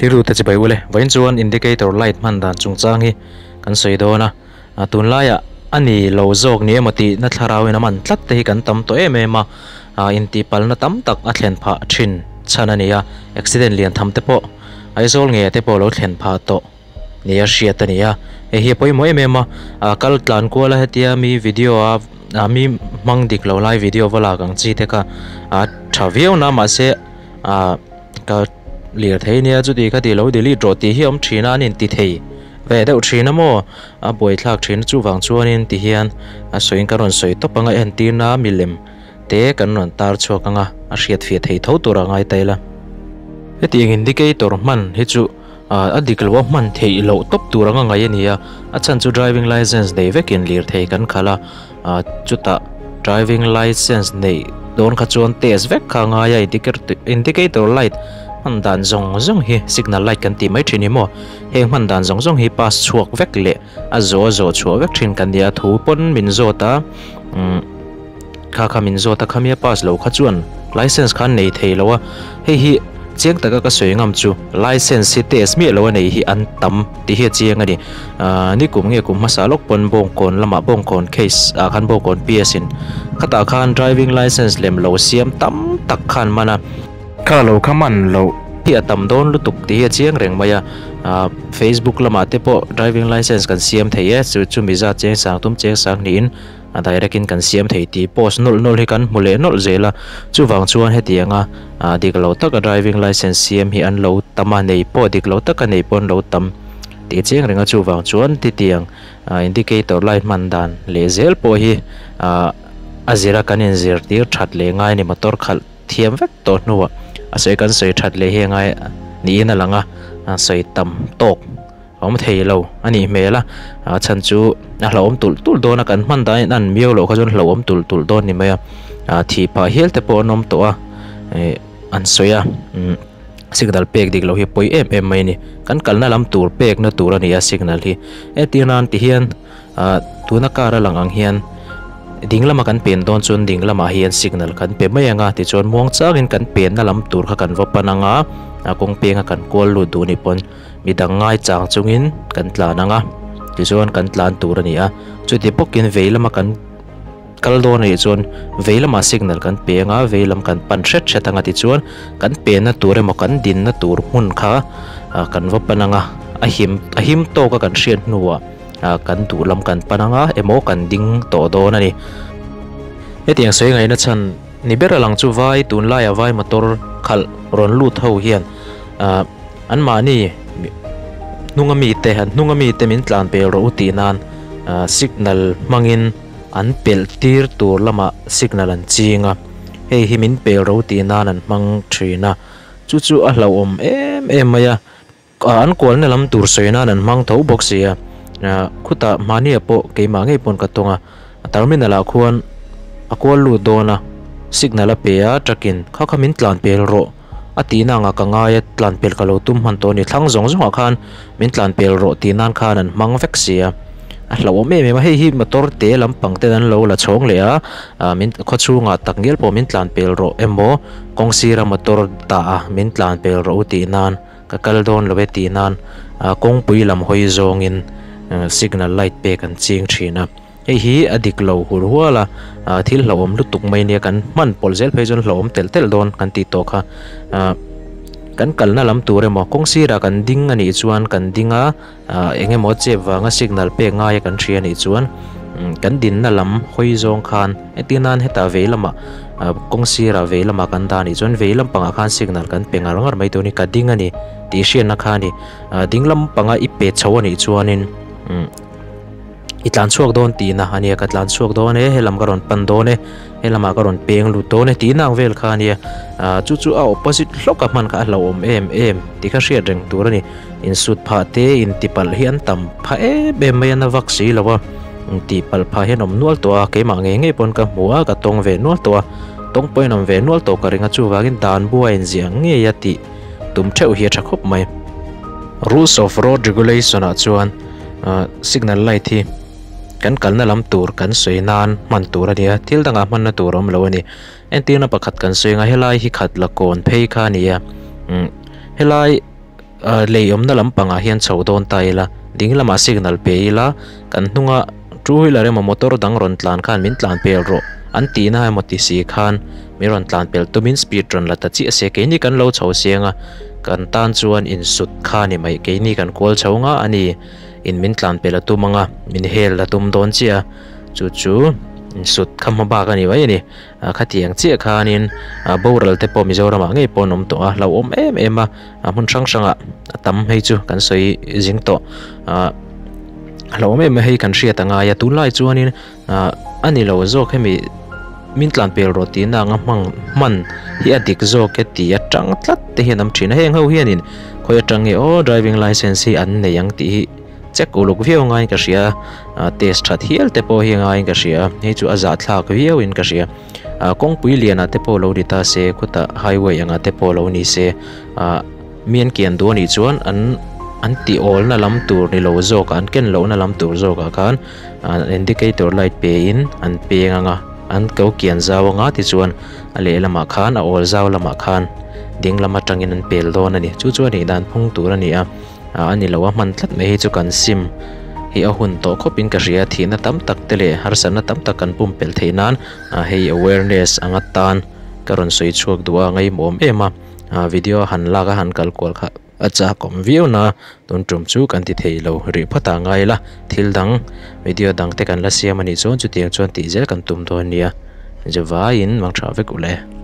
Thliru te chibai ule vawiin chuan indicator light hman dan chungchang hi kan sawi dawn a tunlaiah a ni lo zawk ni emaw tih na thlarau in a man tlat te hi kan tam tawh em em a intihpalna tam tak a thlen phah thin chhan a ni a accident lian tham te pawh Aizawl ngei te pawh a lo thlen phah tawh ni a hriat a ni a hei hi a pawimawh em em a ah kal tlan kual a hetia mi video a ah mi hmang dik lo lai video va lak ang chi te kha a tha viau na mahse ah ka lirthei nia chuti kha tih lo delete rawh tih hi a awm thin a an inti thei ve deuh thin a maw a buaithlak thin chuvang chuanin ti hian a sawiin ka rawn sawi tawp ang a entirna milem te kan rawn tar chhuak ang a a hriatfiah thei tho tur a ngai ta ila hetiang indicator hman hi chu. A dik lo a hman theih loh tawp tur anga ngaih a ni a, a chhan chu driving licence nei vekin lirthei kan khalh a, chutah driving licence neih dawn kha chuan test vek kha a ngai a, indicator light hman dan zawng zawng hi signal light kan tih mai thin hi maw, heng hman dan zawng zawng hi pass chhuak vek leh a zawh a zawh chhuah vek thin kan ni a, thu pawn min zawt a, Kha kha min zawt a khamia pass lo kha chuan license khan nei thei lo a, hei hi chiang taka ka sawi ngam chu license hi test miah lo a nei hi an tam tih hi a chiang a ni. Ahh ni kum nge kum hmasa lawk pawn Bawngkawn lamah Bawngkawn case ah khan Bawngkawn PS in khatah khan driving license lem lo siam tam tak khan man a, kha lo kha man loh hi a tam dawn lutuk tih hi a chiang reng mai a, ahh Facebook lamah te pawh driving license kan siam thei e chu chu miza cheng sang tum cheng sang niin A direct in kan siam thei tih post nawlh nawlh hi kan hmu leh nawlh zel a, chuvang chuan hetianga dik lo taka driving licence siam hi an lo tam a, nei pawh dik lo taka nei pawh an lo tam tih chiang reng a, chuvang chuan titiang indicator light hman dan leh zel pawh hi a zira kan inzirtir that leh ngai a ni, motor khalh thiam vek tawh hnuah a sawi kan sawi that leh hi a ngai niin a lang a, sawi tam tawk. A awm thei lo a nih hmel a, a chhan chu a hlauhawm tulh tulh dawn a, kan hman dan in an miau loh kha chuan hlauhawm tulh tulh dawn ni mai a, ah thih phah hial te pawh an awm tawh a, ih an sawi a, umm signal pek dik loh hi a pawi em em mai a ni, kan kalna lam tur pek na tur a ni a signal hi, entir nan ti hian ah tuna car a lang ang hian ding lama kan pen dawn chuan ding lamah hian signal kan pe mai ang a, tichuan muang changin kan penna lam tur kha kan va pan ang a, a kawng penga kan kual lut duh ni pawn. Midang ngaichang chungin kan tlan ang a, tichuan kan tlan tur a ni a. Chuti bawkin vei lama kan kal dawn anih chuan vei lamah signal kan pe ang a, vei lam kan pan hret hret ang a tichuan kan penna tur emaw kan dinna tur hmun kha kan va pan ang a, a him a him tawka kan hriat hnuah kan duh lam kan pan ang a emaw kan ding tawh dawn a ni. Hetiang sawi ngaihna chhan ni ber a lang chu vai tunlaia vai motor khalh rawn lut ho hian ah. Anmahni hnunga mite, an hnunga mite min tlan pel rawh u tih nan signal hmangin an pelh tir tur lamah signal an ching a, hei hi min pel rawh u tih nan an hmang thin a, chu chu a hlauhawm em em mai a, an kualna lam tur sawi nan an hmang tho bawk si a, khutah mahnia pawh keimah ngei pawn ka tawng a, terminal ah khuan a kual lut dawn a, signal a pe a truck in kha kha min tlan pel rawh. A tihna anga ka ngai a, tlan pel ka lo tum hman tawh a ni. Thlang zawng zawngah khan min tlan pel rawh tih nan khan an hmang vek si a, a hlauhawm em em a. Hei hi motor te lampang ten an lo la chhawng leh a, ah min khawchhungah tak ngial pawh min tlan pel rawh emaw kawng sira motor dah a min tlan pel rawh u tih nan ka kal dawn lo e tih nan ah kawngpui lam hawi zawngin signal light pek an ching thin a. Hei hi a dik lo hur hual a, ah thil hlauhawm lutuk mai nia kan hman pawlh zel phei chuan hlauhawm telh telh dawn kan tih tawh kha. Ah kan kalna lam tur emaw kawng sirah kan ding a nih chuan kan ding a, ah eng emaw chep vanga signal pek ngai a kan hria a nih chuan kan dinna lam hawi zawng khan entir nan hetah vei lamah ah kawng sirah vei lamah kan dah a nih chuan vei lampangah khan signal kan pe ngar ngar mai tur a ni ka ding a ni tih hriatna kha a ni. Ah ding lampanga i pe chho a nih chuanin umm. I tlan chhuak dawn tihna a nia, ka tlan chhuak dawn e, helam ka rawn pan dawn e, helamah ka rawn peng lut dawn e tihna ang vel kha a nia. Ah chu chu a opposite hlawk a hman kha a hlauhawm em em tih kha hriat reng tur a ni. Insut phah te intipalh hi an tam phah em em mai a, na vak si lo a, intihpalh phah hian awm nual tawh a, keimah ngei ngei pawn ka hmu a, ka tawng ve nual tawh a, tawng pawhin awm ve nual tawh ka ring a, chuvangin dan buai inziah ngei a tih tum theuh hi a tha khawp mai. Rules of road regulation ah chuan. Ah signal light hi kan kalna lam tur kan sawi nan hman tur a ni a thil dangah hmanna tur a awm lo a ni entirna pakhat kan sawi ang a helai hi khat la kawn phei kha a ni a umm helai. Lei awmna lampangah hian chho dawn ta ila, ding lamah signal pe ila, kan hnunga two wheeler emaw motor dang rawn tlan khan min tlan pel rawh an tihna emaw ti si khan min rawn tlan pel tumin speed rawn la ta chiah se keini kan lo chho siang a, kan tan chuan insut kha ni mai keini kan kual chho nga a ni in min tlan pel a tum anga min hel a tum dawn chiah a, chu chu insut kha hma bak a ni mai a ni. Khatiang chiah khanin boral te pawh Mizoramah ngei pawh an awm tawh a, hlauhawm em em a, hmun hrang hrangah a tam hei chu kan sawi zing tawh. Hlauhawm em em hei kan hriat a ngai a, tunlai chuanin a ni lo zawk hemi min tlan pel rawh tihna anga hmang hman hi a dik zawk e tih atang tlat te hian awm thin a, heng ho hianin khawi atang nge aw driving licence hi an nei ang tih hi Check uluk viau ngaiin ka hria a, test that hial te pawh hi ngaiin ka hria, hei chu a zahthlak viauin ka hria. Ah kawngpui lianah te pawh lo ni ta se, khutah highway angah te pawh lo ni se, ah mi an kian duh anih chuan an an tih awlna lam tur ni lo zawkah an ken lohna lam tur zawkah khan ah indicator light pein an peng anga an ko kian zau anga tichuan a lehlamah khan a awl zau lamah khan ding lam atangin an pel dawn a ni. Chu chu a nih dan phung tur a ni a. A ni lo a hman tlat mai hi chu kan sim hi a hun tawh khawpin ka hria thihna tam tak te leh harsatna tam tak kan pumpelh theih nan hei awareness anga tan ka rawn sawi chhuak duh a ngaimawm em a video han lak a han kal kual kha a chak awm viau na tun tum chu kan ti thei lo rih phawt a ngai la thil dang video dang te kan la siam a nih chuan chutiang chuan tih zel kan tum dawn nia zavaiin mang tha vek ule.